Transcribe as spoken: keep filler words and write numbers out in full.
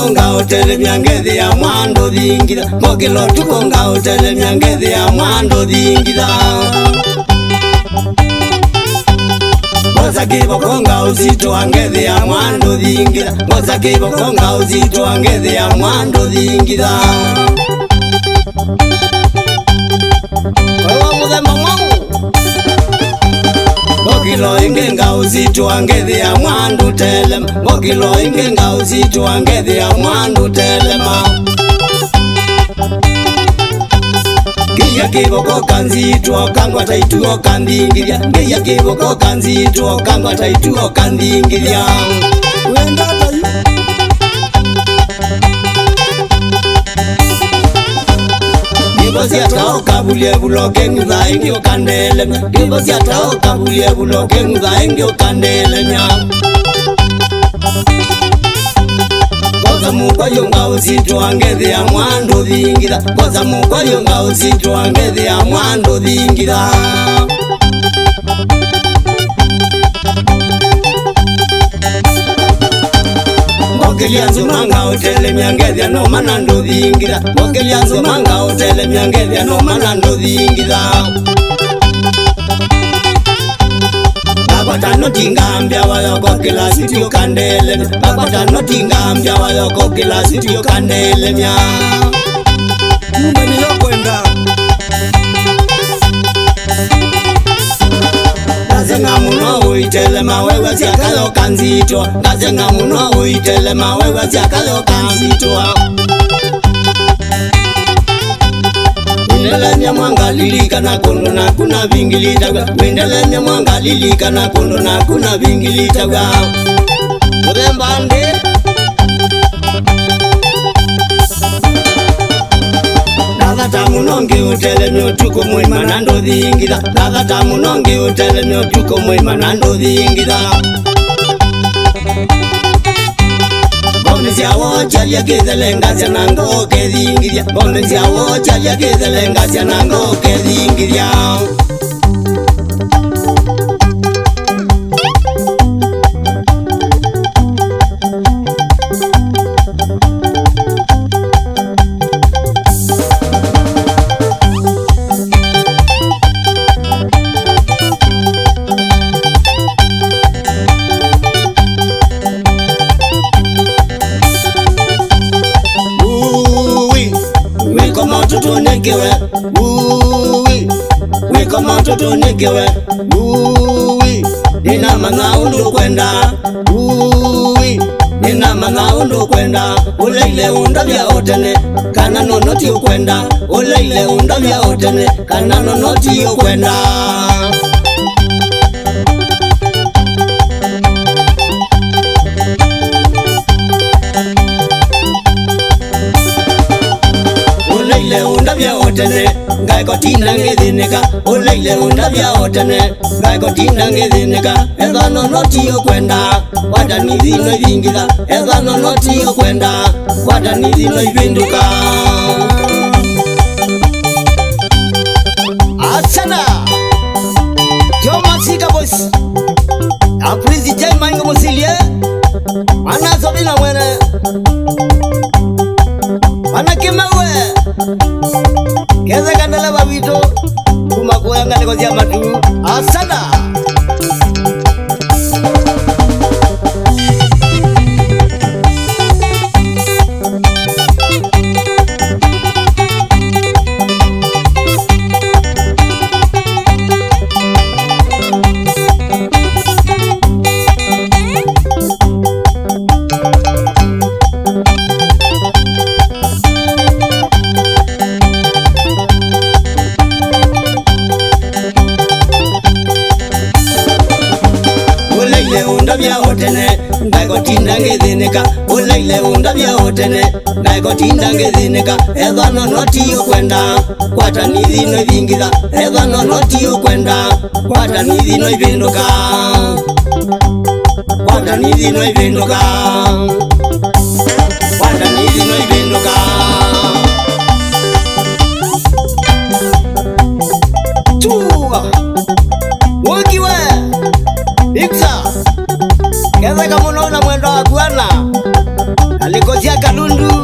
Ngaũtelemya ngethĩa mwando thingitha, ngokĩla ũtukũ ngaũtelemya ngethĩa mwando thingitha. Ngosa kĩvoko ngaũsitũa ngethĩa mwando thingitha, ngosa kĩvoko ngaũsitũa ngethĩa mwando thingitha. Wewe mũthemba mwaũ? Ngokĩla ĩngĩ ngaũsitũa ngethĩa mwando telema, ngokĩla ĩngĩ ngaũsitũa ngethĩa mwando telema. Ngeia kĩvoko kanzitũa kangwata ituo kanthingithya, ngeia kĩvoko kanzitũa kangwata ituo kanthingithya. Wenda ta yu. Nyĩmbo sya tao kavulie vuloke ng'utha ĩngĩ ũkandelemya. Nyĩmbo sya tao kavulie vuloke ng'utha ĩngĩ ũkandelemya. Ngosa mũkwa yu ngaũsitũa ngethĩa mwando thingitha. Ngosa mũkwa yu ngaũsitũa ngethĩa mwando thingitha. Ngokĩlya nzuma ngaũtelemya ngethĩa no mana ndũthingitha. Ngokĩlya nzuma ngaũtelemya ngethĩa no mana ndũthingitha. Ngapata noti ngambya wayoko kĩla siti ũkandelemya. Ngapata noti ngambya wayoko kĩla siti ũkandelemya. Nyumba nĩyo kwenda. Ngaseng'a mũno ũitelema wewe syakayoka nzitwa. Ngaseng'a mũno ũitelema wewe syakayoka nzitwa. Wĩndelemya mwanga lilikana kũndũ naku navingilitaw'a. Wĩndelemya mwanga lilikana kũndũ naku navingilitaw'a. Mũthemba ndĩ. Ndathata mũno ngĩũtelemya ũtukũ mũima na ndũthingitha. Ndathata mũno ngĩũtelemya ũtukũ mũima na ndũthingitha. Ngombe sya woo kyalya kĩthelengasya na ngoo kethingithya. Ngombe sya woo kyalya kĩthelengasya na ngoo kethingithya. Uwi, wĩkoma ũtũtũ nĩkĩwe. Uwi, wĩkoma ũtũtũ nĩkĩwe. Uwi, nĩnamanya ũndũ ũkwenda. Uwi, nĩnamanya ũndũ ũkwenda. Ũleile ũndavya o tene, kana nono ti ũkwenda. Ũleile ũndavya o tene, kana nono ti ũkwenda. Ũleile ũndavya o tene, ngaĩkotinda ngĩthĩnĩka. Ũleile ũndavya o tene, ngaĩkotinda ngĩthĩnĩka. Ethwa nono ti ũkwenda, kwata nithi no ivingitha. Ethwa nono ti ũkwenda, kwata nithi no ivĩndũka. Asana. Yo Masika Boys. A Prince J Maingo Musilie. Mwana Sobina mwene. Mwana Kimewe. Ketheka ndeleva witũ. Kuma kũya ngalĩko sya matu. Asana. Ũleile ũndavya o tene, ngaĩkotinda ngĩthĩnĩka. Ũleile ũndavya o tene, ngaĩkotinda ngĩthĩnĩka. Ethwa nono ti ũkwenda, kwata nithi no ivingitha. Ethwa nono ti ũkwenda, kwata nithi no ivĩndũka. Kwata nithi no ivĩndũka. Kwata nithi no ivĩndũka. Tua. Wokiwe. Iksa. Ketheka mũno na mwendo wa kuana. Aliko sya kalu. Ũndũ